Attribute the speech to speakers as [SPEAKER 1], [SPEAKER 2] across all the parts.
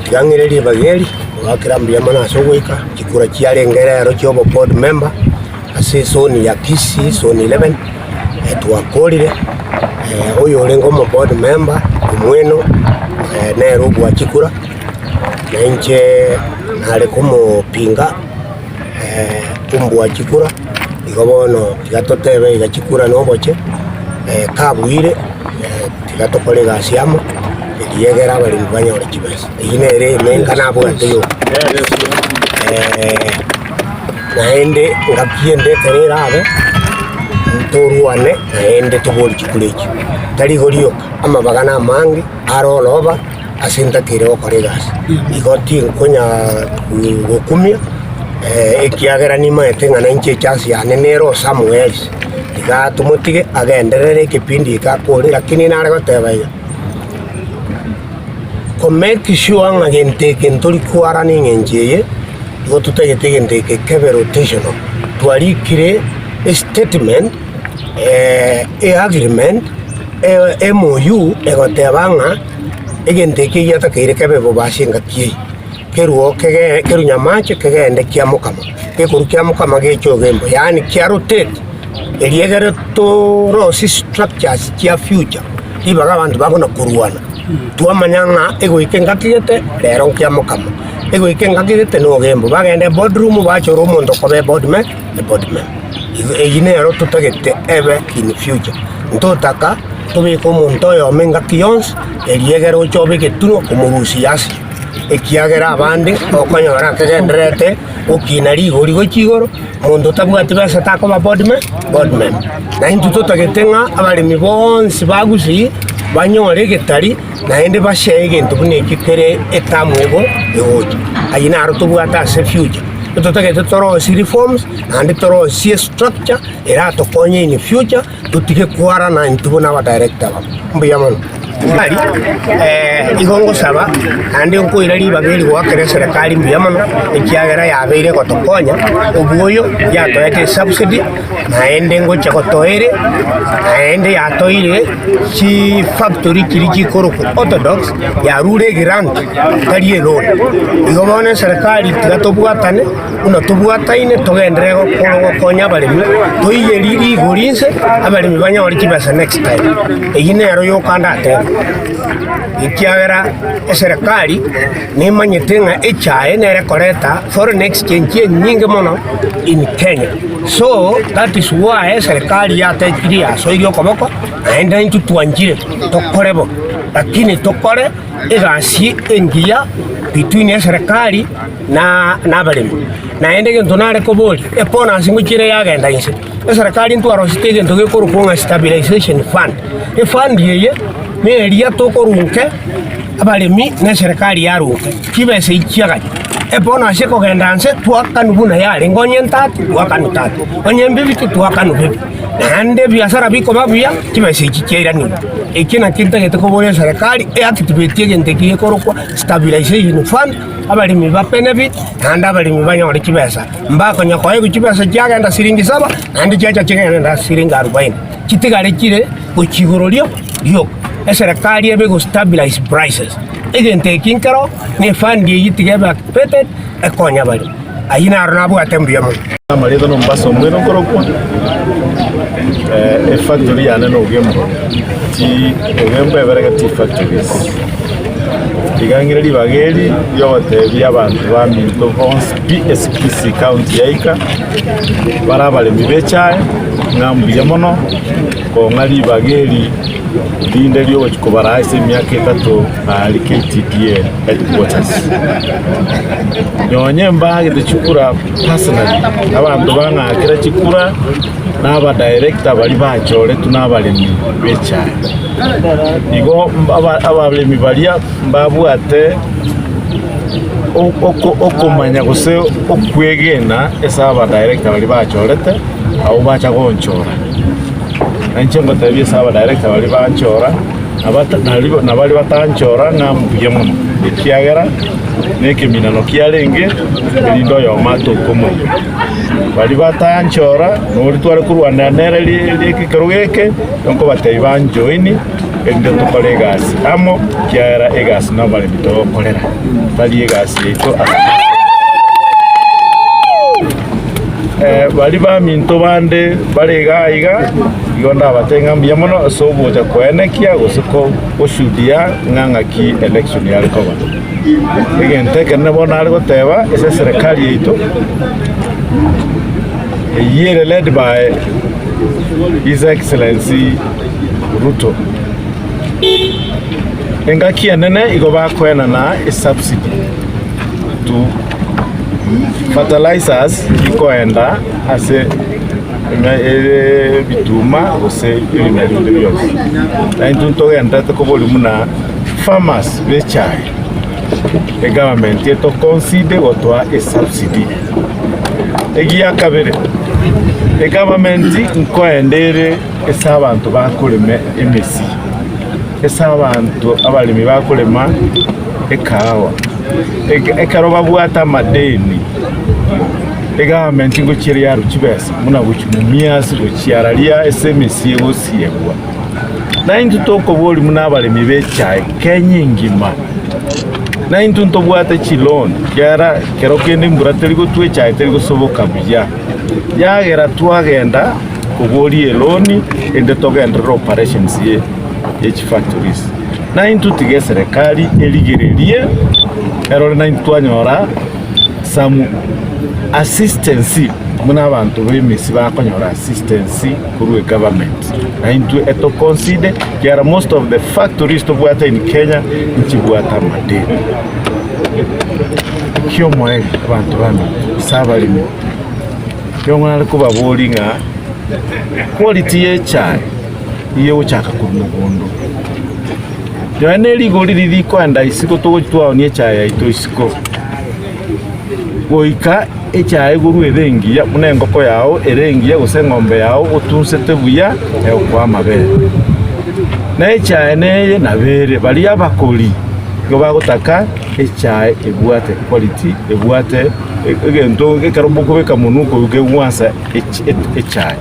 [SPEAKER 1] Tiga ng'ire ribaga eri, goakera mbuya mono ase ogoika, chikura chiarenge rero chia obo board member ase ezone ya Kisii, zone 11, twakorire, oyo orenge omo board member omweno nere obua chikura, na inche nare komopinga ombua chikura, igo bono tiga totebe iga chikura na oboche, kabuire. Tiga tokore egasi amo, ekiagera abaremi banyore chibesa. Eyio nere emenka nabwate yoka. Naende ngaki ende ekero erabe, ntorwane naende tobori chikura echio. Tari igo rioka, amabaga namange are oroba ase ntakeire gokora egasi. Igo tinkonya gokumia ekiagera nimaete ng'a nainche echance yane nere o somewhere else. Tiga tomotige agenderere ekepindi eke akore, lakini nare goteba iga, ko make sure ng'a gento eke ntori kwarana eng'encho eye, igo totagete egento eke kebe rotational. Twarikire estatement e agreement, e MOU egoteba ng'a egento eke giatakeire kebe bobe ase engaki eye. Keruo kege kerwe nyamache kegende kiamokama, gekorwa kiamokama geche ogembo, yaani kia rotate, erio egere torosie structures chia future, ribaga abanto bakona korwana. Twamanya ng'a egoika engaki gete, rero nkiamokama, egoika engaki gete na ogembo, bagende boardroom bachore omonto okoba eboard me eboard member. Igo eyio nero totagete ebe in future, ntotaka tobeke omonto oyomo engaki yonsi, erio egere oche obe egetunwa komorusia ase. ekiagera abande okonyora akegendererete gokina rigori gochia igoro, monto otabwati besa takoba board me board member. Na intwe totagete ng'a abaremi bonsi ba Gusii banyore egetari naende bashare egento buna ekio kere etamu ego egocha. Ayio naro tobwate ase future. Totagete torosie reforms naende torosie estructure eratokonye in future. Totige kwarana intwe buna abadirector babo. Mbuya mono. Tari, igo ngosaba naende nkoira ribaga eri goakera eserekari mbuya mono, ekiagera yabeire gotokonya, obwoyo yatoete esubsidy, naende ngochia gotoa ere, naende yatoeire chifactory chiria chikorokwa orthodox, yarure egrant tari eloan. Igo bono eserekari tiga tobwatane. Buna tobwataine togenderere gokonya abaremi, toiyerie rigori inse, abaremi banyore chibesa next time. Eyio nero yoka ndatebe, ekiagera eserekari nemanyete ng'a echae nere ekoreta foreign exchange enyinge mono in Kenya. So that is why eserekari yatechirie yasoirie okoboko, naende intwe twanchire tokore bo, lakini tokore egasi engiya between eserekari. na nabaremi. Naende egento nare koboria, ebonus ngochia ere yagenda inse. Eserekari ntwarosete egento gekorokwa ng'a stabilization fund. Efund eye neria tokorunke abaremi na eserekari yarunke chibesa echi chiagachwa. Ebonus ekogenda nse twakanwa buna yarenge onye ntati twakanwa tati, onye mbibiti twakanwa bibi. Naende ebiasara bikoba buya chibesa echi chiairanigwa. Eki nakio ntagete koboria eserekari eactivate egento eki gekorokwa stabilization fund. Abaremi ba benefit, naende abaremi banyore chibesa, mbakonya koegwa chibesa chiagenda siringi saba, naende chiacha chigenda siringi arubaini, chitigare chire gochia igoro rio rioka. Eserekari ebe ego stabilize prices. Egento eki nkero na efund eyio tiga ebe activated ekonye abaremi. Ayio naro nabwate mbuya mono.
[SPEAKER 2] Amarieta nomobasa omwene okorokwa efactory yane na Ogembo, ti Ogembo eberege tea factories. Iga ng'ire ribaga eri riogotebia abanto baminto bonsi pi ase Kisii county yaika, bare abaremi be echae ng'a mbuya mono kong'a ribaga eri rinde riogochia kobaraa ase emiaka etato aria KTDA headquarters. Nonye mbagete chikura personally, abanto bang'akera chikura na abadirector baria bachoretwe na abaremi b'echae. Igo abaremi baria mbabwate okomanya gose okwegena ase abadirector baria bachorete, abwo bacha gonchora. Na inche ngotebia ase abadirector baria banchora, na baria batanchora ng'a mbuya mono, ekiagera nekeminano kiarenge, erinde oyomo atoke omoyio. Baria batanchora, noria tware korwana nere ekero geke, nkobatebia banjoini. erinde tokore egasi amo, ekiagera egasi noboremi togokorera, tari egasi yaito ase Baria baminto bande bare iga aiga, igo ndabatebie ng'a mbuya mono ase ogocha koenekia gose goshuhudia ng'a ng'aki election yare koba. Egento ekenene bono nare goteba ase eserekari yaito, eyio ere led by His Excellency Ruto, engaki enene igo bakoenana esubsidy to fertilizers chikoenda ase ebituma gose ebimeri binde bionsi. Na intwe ntogenderete koboria buna farmers be echae, egovernment etoconsider gotoa esubsidy. Egia kabere, egovernment nkoenda ere ase abanto bakorema emesi, ase abanto abaremi bakorema ekahawa, ekero babwate amadeni, egovernment ngochia ere yarwa chibesa buna gochia Mumias, gochia araria ase emesi egosiegwa. Naintwe tokoboria buna abaremi b'echae Kenya engima, naintwe ntobwate chiloan, ekiagera kero kende embura teri gotwa echae teri gosoboka buya, yagera twagenda koboria eloan ende togenderere operations ye ye chifactories. Naintwe tiga eserekari erigererie erore naintwe twanyora some assistance buna abanto b'emesi bakonyora assistance korwa egovernment. Na intwe etoconsider ekiagera most of the factories tobwate in Kenya nchibwate amadeni. Ekiomoerio abanto baminto ase abaremi, ekero nare kobaboria ng'a quality ya echae nigo egochaka korwa mogondo. Nonya ne rigori riria rikoenda isiko togochi twaonia echae yaito isiko, goika echae egorwe ere engiya buna engoko yao ere engiya gose eng'ombe yao otunsete buya egokoa amabere. Na echae neye nabo ere, baria abakori nigo bagotaka echae ebwate quality, ebwate egento ekero mokobeka monwe okoigwa kegwansa echae.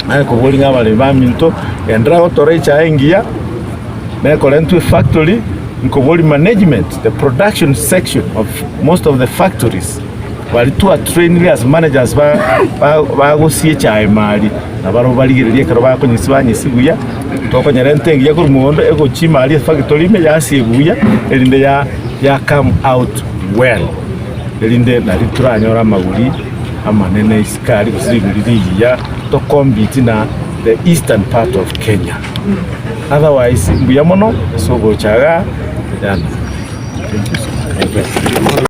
[SPEAKER 2] Naye koboria ng'a abaremi baminto, genderera gotora echae engiya, na ekorentwa efactory, nkoboria management, the production section of most of the factories, baria twatrainire as managers ba ba bagosia echae maria, nabarabwo barigereria ekero bakonyisia banyisia buya, tokonyerenta engiya korwa mogondo egochia maria efactory ime yasia buya, erinde ya ya come out well, erinde nario toranyore amagori amanene isiko aria gose rigori rigiya to compete na the eastern part of Kenya. Otherwise mbuya mono ase ogocha igaa.